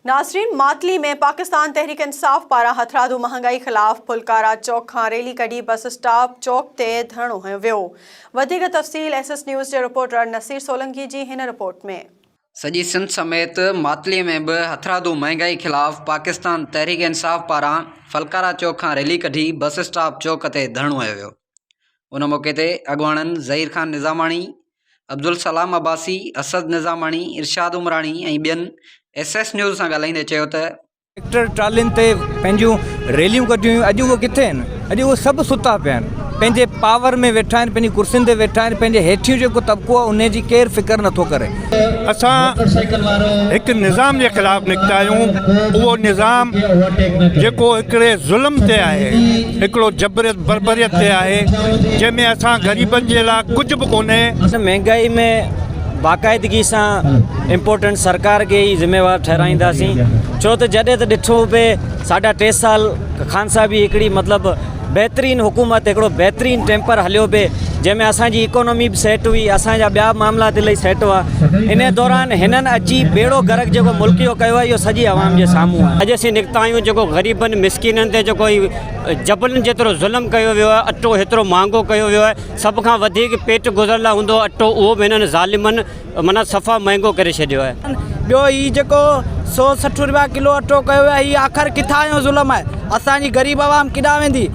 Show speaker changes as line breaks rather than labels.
ناظرين ماتلي ۾ پاڪستان تحريڪ انصاف پاران هٿرادو مهانگائي خلاف ڦلڪارا چوڪ کان ريلي ڪڍي بس اسٽاپ چوڪ تي ڌرڻو هنيو ويو. وڌيڪ تفصيل ايس ايس نيوز جي رپورٽر نصير سولنگي جي هن رپورٽ ۾.
سڄي سنڌ سميت ماتلي ۾ به هٿرادو مهانگائي خلاف پاڪستان تحريڪ انصاف پاران ڦلڪارا چوڪ کان ريلي ڪڍي بس اسٽاپ چوڪ تي ڌرڻو هنيو ويو. ان موقعي تي اڳواڻن ظهير خان نظاماڻي، عبدالسلام عباسي، اسد نظاماڻي، ارشاد عمراڻي ۽ ٻين ايس ايس نيوز سان ڳالهائيندي چيو ته.
ٽريڪٽر ٽرالين تي پنهنجون ريليون ڪڍيون هيون اڄ اهي ڪٿي آهن اڄ اهي سڀ ستا پيا آهن پنهنجي پاور ۾ ويٺا آهن پنهنجي ڪرسين تي ويٺا آهن پنهنجي هيٺيون جيڪو طبقو آهي انهي جي ڪير فڪر نٿو ڪري.
اسان هڪ نظام جي خلاف نڪتا آهيون اهو نظام جيڪو هڪڙي ظلم تي آهي هڪڙو جبريت بربريت تي آهي جنهن ۾ اسان غريبن جي لاء ڪجهه به ڪونهي.
مهنگائي ۾ باقاعدگي سان امپورٽنٽ سرڪار کي ئي ذميوار ٺهرائينداسين ڇو ته جڏهن ته ڏٺو پئي ساڍا ٽي سال خان صاحب جي هڪڙي مطلب بهترين حڪومت هڪڙو بهترين ٽيمپر هليو پئي جنهن ۾ اسان جي اڪانومي به سيٽ هئي اسان جا ٻيا معاملا الاهي سيٽ هئا ان دوران هنن اچي ٻيڙو غرق جيڪو ملڪ جو ڪيو آهي اهو سڄي عوام جي سامهون آهي.
اڄ اسين نڪتا آهيون جيڪو غريبن مسڪينن تي جيڪو هي جبلن جيترو ظلم ڪيو ويو آهي اٽو هيترو مهانگو ڪيو ويو آهي سڀ کان وڌيڪ پيٽ گذر لاء هوندو اٽو اهو به هنن ظالمن معنيٰ صفا مهنگو ڪري ڇڏيو آهي.
ٻيو هي جيڪو 160 رپيا ڪلو اٽو ڪيو ويو آهي هي آخر ڪٿان جو ظلم آهي اسان جي غريب عوام ڪيڏانهن ويندي.